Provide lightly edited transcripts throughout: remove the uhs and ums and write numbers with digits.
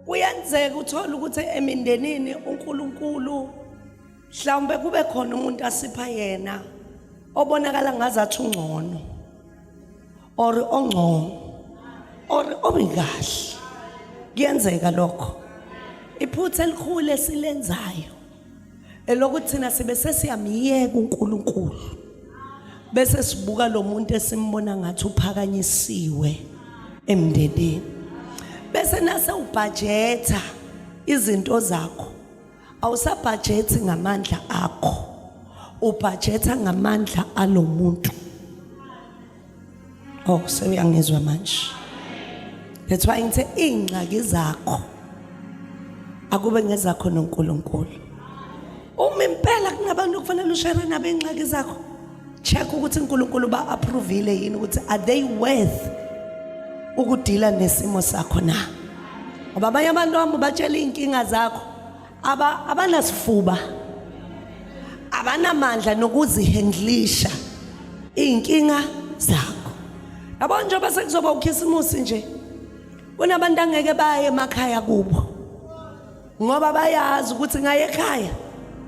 Kuyenzeka uthole ukuthi emindenini uNkulunkulu mhlawumbe kube khona umuntu asipha yena obonakala ngazathi ungcono or ongcono or omi kahle. Kuyenzeka lokho. Iphutha elikhulu esilenzayo elokuthi thina sibe sesiyamyeka uNkulunkulu bese sibuka lo muntu esimbona ngathi uphakanyisiwe emndenini, bese nase ubhajetha izinto zakho, awusabhajethi ngamandla akho, ubhajetha ngamandla alomuntu. Oh, sewuyangizwa manje. That's why ngithe ingxaki zakho akube ngezakho noNkulunkulu. Uma impela kunabantu okufanele ushare nabo ingxaki zakho, check ukuthi uNkulunkulu ba approvile yini ukuthi are they worth ukudila nesimo sakho na. Ngoba abanye abantu hamba batshela izinkinga zakho aba abanasifuba abanamandla nokuzihandlisha izinkinga zakho. Yabo njengoba sekuzoba uKhisimusi nje, kunabantu angeke baye emakhaya kubo ngoba bayazi ukuthi ngaye ekhaya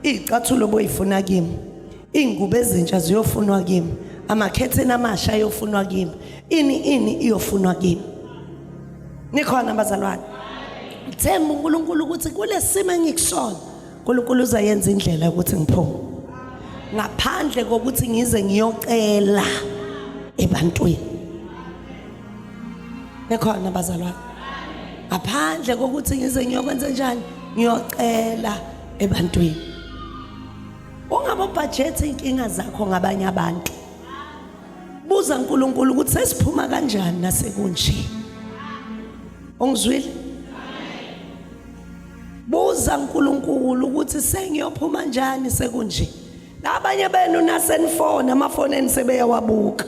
iy'cathulo boyifuna kimi, iy'ngubo ezintsha ziyofunwa kimi, amakhetheni amasha ayofunwa kimi, ini ini iyofunwa kimi. Nikhona bazalwane? Themba uNkulunkulu ukuthi kulesimo engikusona uNkulunkulu uzayenza indlela ukuthi ngiphume ngaphandle kokuthi ngize ngiyocela ebantwini. Nikhona bazalwane? Ngaphandle kokuthi ngize ngiyokwenza njani, ngiyocela ebantwini. Ungabobhajethi inkinga zakho ngabanye abantu. Buza uNkulunkulu ukuthi sesiphuma kanjani nasekunje. Ungizwile? Buza uNkulunkulu ukuthi sengiyophuma njani sekunje. Labanye benu nasenifona amafoni enu sebeyawabuka.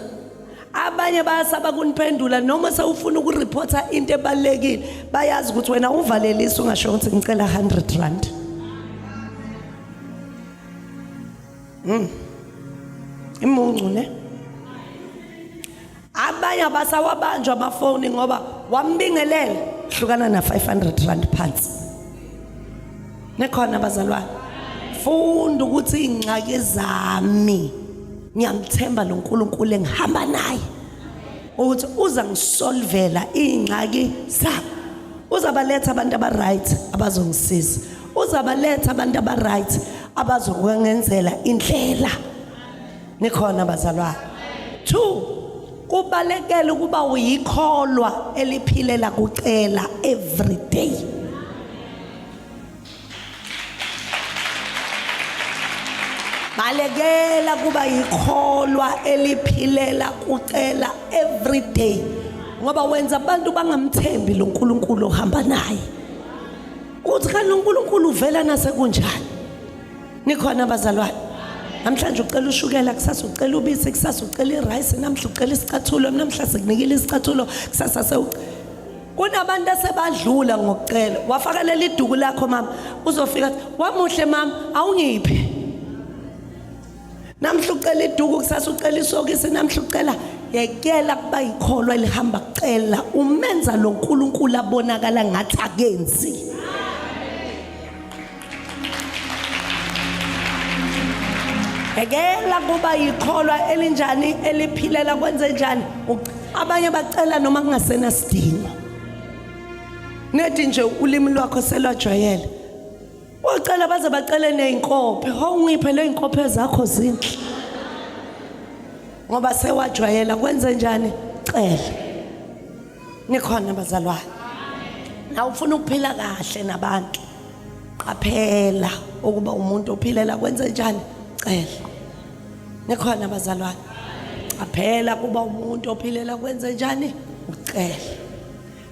Abanye bayasaba kuniphendula noma sewufuna ukureporta into ebalekile, bayazi ukuthi wena uvalelisa ungasho ukuthi ngicela 100 rand. Imuncu ne. Abanye abasawabanjwa amafoni ngoba wambingelela hlukana na 500 rand phansi. Nikhona bazalwane? Funda ukuthi ingxaki zami ngiyamthemba lo Nkulunkulu engihamba naye ukuthi uza ngisolvela ingxaki zami. Uzabaletha abantu aba right abazongisiza. Uzabaletha abantu aba right abazokwengenzela indlela. Nikhona bazalwane? 2 kubalekela ukuba uyikholwa eliphilela kucela every day. Balekela kuba yikholwa eliphilela kucela every day, ngoba wenza abantu bangamthembi lo Nkulunkulu ohamba naye. Uthi kanti uNkulunkulu uvela nasekunjani? Nikhona bazalwane? Namhlanje ucela ushukela, kusasa ucela ubisi, kusasa ucela irice, namhla ucela isicathulo, namhla sikunikile isicathulo, kusasa sewu kunabantu asebadlula ngokucela. Wafaka leli duku lakho mama, uzofika athi wamuhle mama, awungiphi. Namhla ucela iduku, kusasa ucela isokisi, namhla ucela. Yekela kuba yikholwa elihamba kucela, umenza lo Nkulunkulu abonakala ngathi akenzi. Yekela kuba yikholwa elinjani eliphilela kwenze njani. Abanye bacela noma kungasenasidingo. Nedi nje ulimi lwakho selwajwayele. Wacela baze bacele nezinkophe. Hawu ngiphe le zinkophe zakho zinhle. Ngoba sewajwayela kwenze njani? Cela. Nikhona bazalwane? Na ufuna ukuphila kahle nabantu, qaphela ukuba umuntu ophilela kwenze njani? Cela. Nikhona bazalwane? Qaphela kuba umuntu ophilela kwenze njani? Ucela.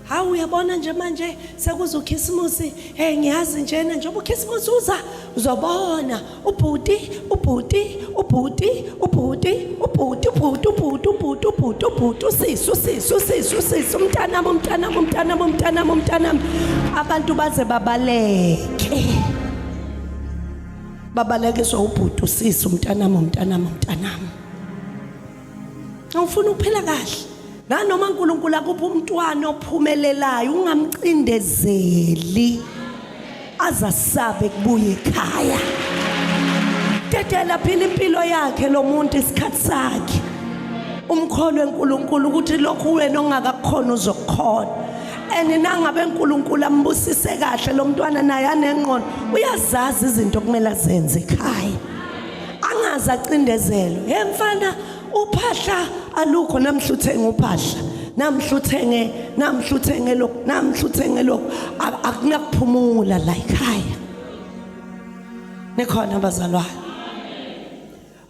Hawu uyabona nje manje sekuza uKhisimusi, hey ngiyazi njena njengoba uKhisimusi uza uzobona ubhuti ubhuti ubhuti ubhuti ubhuti ubhuti ubhuti ubhuti ubhuti ubhuti usisi usisi usisi usisi umntanami umntanami umntanami umntanami umntanami, abantu baze babaleke, babalekiswa ubhuti usisi umntanami umntanami umntanami. Awufuna ukuphila kahle. Nanoma uNkulunkulu akupha umntwana ophumelelayo ungamcindezeli azasabe kubuye ekhaya. Dedela phila impilo yakhe lo muntu isikhathi sakhe. Umkholwe uNkulunkulu ukuthi lokhu wena ongakakhona uzokukhona. And nangabe uNkulunkulu ambusise kahle lo mntwana naye anengqondo uyazazi izinto okumele azenze ekhaya. Angaze acindezelwe. He mfana uphahla alukho namhla uthenge uphahla namhla uthenge namhla uthenge lokhu namhla uthenge lokhu akunakuphumula la ekhaya nikhona bazalwane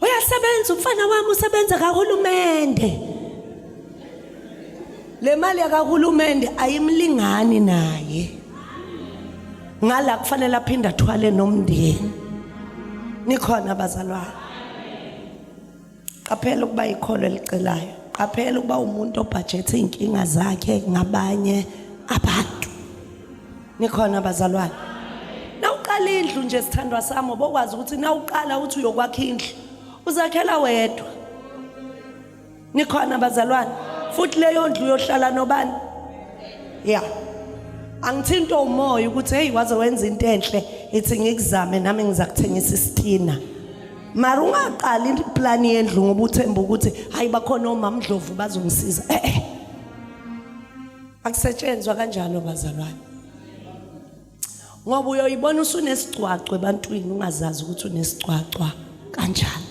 uyasebenza umfana wami usebenza kahulumende le mali yakahulumende ayimlingani naye ngala kufanele aphinde athwale nomndeni nikhona bazalwane Qaphela ukuba ikholo elicelayo. Qaphela ukuba umuntu obhajethe izinkinga zakhe ngabanye abantu. Nikhona bazalwane. Nawuqala indlu nje sithandwa sami obokwazi ukuthi nawuqala uthi uyokwakha indlu uzakhela wedwa. Nikhona bazalwane. Futhi leyo ndlu uyohlala nobani? Yeah. Angithinto umoya ukuthi hey waze wenza into enhle ithi ngikuzame nami ngizakuthengisa isitina. Mara ungaqali iplani yendlu ngoba uthemba ukuthi hayi bakhona omamdlovu bazongisiza. Eh eh. Akusetshenzwa kanjalo bazalwane. Ngoba uyoyibona usunesigcwagcwa ebantwini ungazazi ukuthi unesigcwagcwa kanjani.